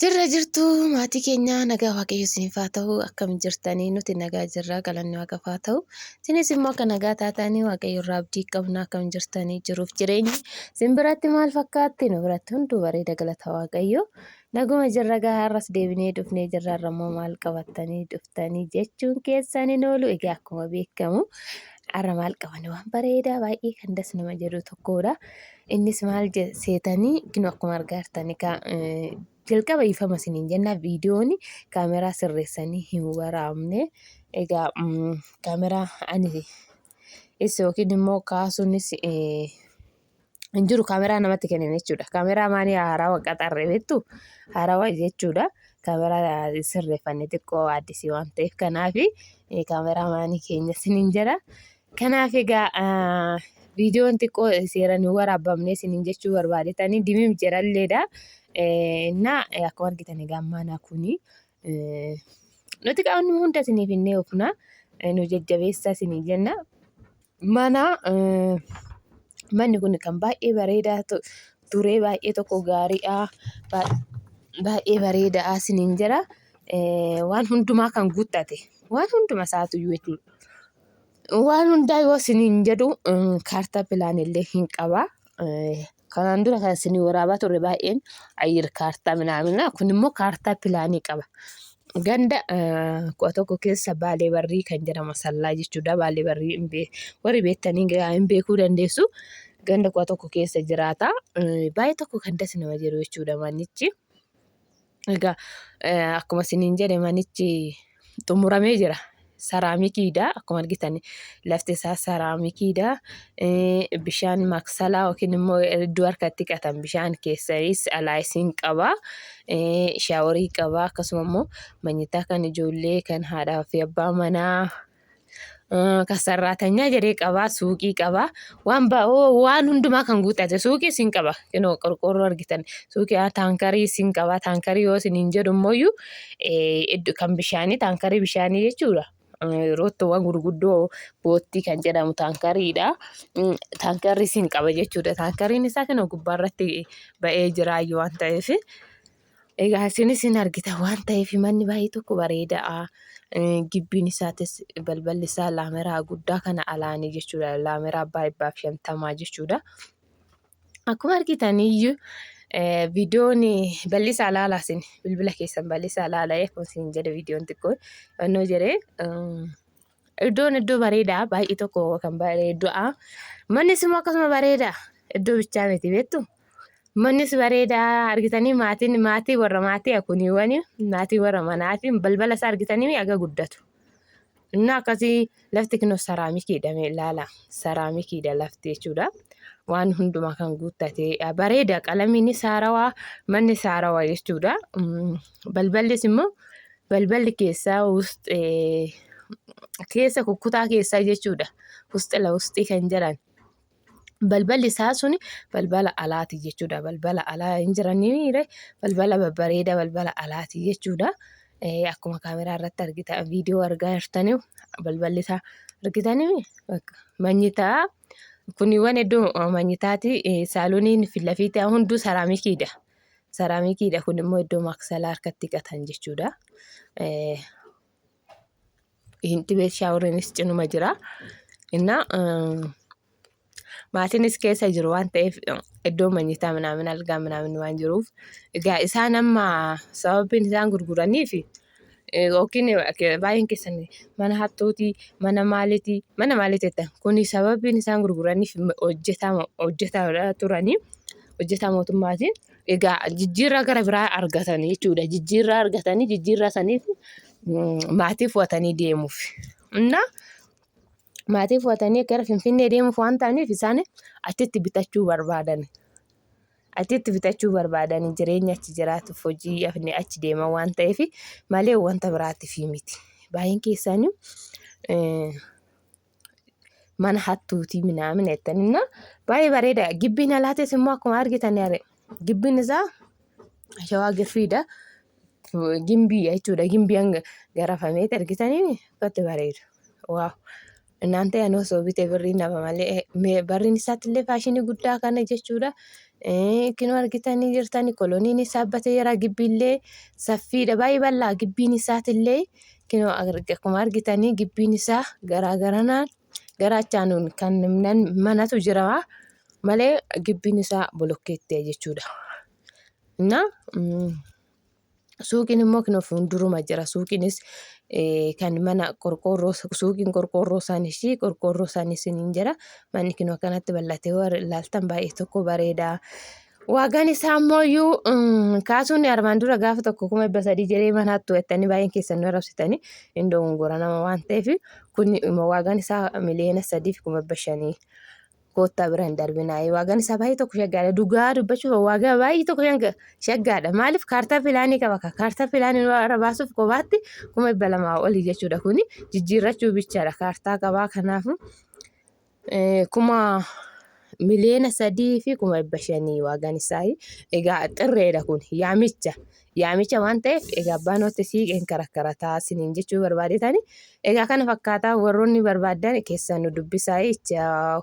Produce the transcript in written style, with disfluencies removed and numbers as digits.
Jirra jirtu maatii keenya, nagaa Waaqayyo isiniif haa ta'u. Akkam jirtanii? Nuti nagaa jirra, galanni Waaqaaf haa ta'u. Isinis immoo akka nagaa taatanii Waaqayyo irraa abdii qabna. Akkam jirtanii? Jiruuf jireenyi isin biratti maal fakkaatti? Nu biratti hunduu bareeda, galata Waaqayyo. Naguma jirra gaa, har'as deebinee dhufnee jirra. Har'a immoo maal qabattanii dhuftanii jechuun keessan hin oolu. Egaa akkuma beekamu har'a maal qabanne? Waan bareedaa baay'ee kan das nama jedhu tokkodha. Innis maal seetanii? Kinu akkuma argaa jirtanii jalqaba ifama isiniin jenna, viidiyoon kaameraa sirreessanii hin waraabne. Egaa kaameraa ani is yookiin immoo kaasuunis hin jiru, kaameraa namatti kennan jechuudha. Kaameraa maanii haarawaa qaxarre beektu, haarawaa jechuudha. Kaameraa sirreeffanne xiqqoo addisii waan ta'eef, kanaaf kaameraa maanii keenya isiniin jedha. Kanaaf egaa viidiyoon xiqqoo seeraan hin waraabamne isiniin jechuu barbaadetanii dimim jedhalleedha. Innaa akkuma argitan egaa mana kuni nuti qaamni hunda isiniif hin oofna, nu jajjabeessa isinii jenna. Mana manni kun kan baay'ee bareedaa ture, baay'ee tokko gaariidha, baay'ee bareedaa isiniin jedha. Waan hundumaa kan guuttate, waan hunduma isaatuyyuu jechuudha. Waan hundaa yoo isiniin jedhu kaartaa pilaan illee hin qaba. Kanaan dura kan isinii waraabaa turre baay'een ayyir kaartaa minaamina, kun immoo kaartaa pilaanii qaba. Ganda 11 keessa Baalee Barrii kan jedhamu Asallaa jechuudha. Baalee Barrii warri beektanii hin beekuu dandeessu. Ganda 11 keessa jiraata. Baay'ee tokko kan das nama jedhu jechuudha manichi. Egaa akkuma isiniin jedhe manichi xumuramee jira. Saraamikiidha. Akkuma argitan lafti isaa saraamikiidha. Bishaan maksalaa yookiin immoo iddoo harka itti dhiqatan bishaan keessayis alaayis hin qaba. Shaaworii qaba. Akkasuma immoo manyitaa kan ijoollee, kan haadhaa fi abbaa manaa, kan sarraatanyaa jedhee qaba, suuqii qaba, waan waan hundumaa kan guutate, suuqii isin qaba. Kinoo qorqoorroo argitan, suuqii, taankarii isin qaba. Taankarii yoo isiniin jedhu immoo kan bishaanii, taankarii bishaanii jechuudha. Roottoowwan gurguddoo boottii kan jedhamu taankariidha. Taankarri isin qaba jechuudha. Taankariin isaa kinoo gubbaarratti ba'ee jiraayyuu waan ta'eef. Egaa isinis hin argitan waan ta'eef manni baay'ee tokko bareedaa. Gibbiin isaatis balballi isaa laameraa guddaa kana alaanii jechuudha. Laameraa abbaa 150 jechuudha. Akkuma argitan iyyuu viidiyoon bal'isaa ilaalaa, isin bilbila keessan bal'isaa ilaalaa, akkuma isin jedhe viidiyoon xiqqoo fannoo jedhee. Iddoon iddoo bareedaa, baay'ee tokko kan bareeddu'a. Mannis immoo akkasuma bareeda. Iddoo bichaa miti beektu. Mannis bareedaa argitanii, maatiin maatii warra maatii akuniiwwan maatii warra manaatiin balbala isaa argitanii aga guddatu. Inni akkasii lafti kunoo saraamikiidha, mee ilaala. Saraamikiidha lafti jechuudha. Waan hundumaa kan guuttate bareeda, qalamiinis haarawaa, manni haarawaa jechuudha. Balballis immoo balballi keessaa keessa kukkutaa keessaa jechuudha. Wusxila wusxii kan jedhan. Balballi isaa suni balbala alaati jechuudha. Balbala alaa hin jiranii, balbala babbareeda, balbala alaati jechuudha. Akkuma kaameraa irratti argitan, viidiyoo argaa jirtanii, balballi isaa argitanii manyitaa kuniiwwan iddoo manyitaati, saaloniin fi lafiitii hunduu saraamikiidha. Saraamikiidha, kun immoo iddoo maksalaa harkatti dhiqatan jechuudha. Hinti shaaworiinis cinuma jira. Innaa maatiinis keessa jiru waan ta'eef, iddoo manyitaa minaamin algaa minaamin waan jiruuf, egaa isaan amma sababiin isaan gurguraniif yookiin baay'een keessan mana hattuutii, mana maaliitii, mana maaliitii jettan, kuni sababiin isaan gurguraniif hojjetaa hojjetaa turanii, hojjetaa mootummaatiin. Egaa jijjiirraa gara biraa argatanii jechuudha. Jijjiirraa argatanii jijjiirraa saniif maatii fu'atanii deemuuf. Innaa maatii fu'atanii gara Finfinnee deemuuf waan ta'aniif isaan achitti bitachuu barbaadan. Achitti bitachuu barbaadan, jireenya achi jiraatuuf, hojii achi deeman waan ta'eef malee wanta biraatiif miti. Baay'een keessanii mana hattuutii minaamin jettaniina, baay'ee bareeda. Gibbiin alaatis immoo akkuma argitan gibbiin isaa shawaa girfiidha. Gimbii jechuudha. Gimbii hanga garafameeti argitanii akkatti bareeda. Waaw! Innaan ta'e ani osoo bitee birrii nama malee, barriin isaatti illee faashinii guddaa kana jechuudha. Kinoo argitanii jirtanii koloniin isaa bateera gibbiillee saffiidha baay'ee bal'aa gibbiin isaatillee kinoo akkuma argitanii gibbiin isaa garaa garanaan gara achaanuun kan manatu jira malee gibbiin isaa bolokkeettee jechuudha. Na Suuqiin immoo kinoo fuulduruma jira. Suuqiinis kan mana qorqoorroo suuqiin qorqoorroo isaanis qorqoorroo isaanis ni jira. Manni kinoo akkanatti bal'atee warri ilaaltan baay'ee tokko bareeda. Waagaan isaa immoo iyyuu kaasuun armaan dura gaafa tokko 300,000 jedhee manaatti to'attanii baay'een keessan nu arrabsitanii hin dogongora nama waan ta'eef kun waagaan isaa 3,500,000. Koottaa bira hin darbinaa. Waagaan isaa baay'ee tokko shaggaadha. Dhugaa dubbachuuf waagaa baay'ee tokko shaggaadha. Maaliif kaartaa pilaanii qaba ka kaartaa pilaanii irra baasuuf kophaatti 200,000 olii jechuudha. Kuni jijjiirrachuu bichaadha. Kaartaa qabaa kanaafu 3,500,000 waagaan isaa. Egaa xirreedha kun yaamicha. Yaamicha waan ta'eef egaa abbaan hotti siiqeen karakkarataa isiniin jechuu barbaadetani. Egaa kana fakkaataa warroonni barbaaddan keessan nu dubbisaa jechaa.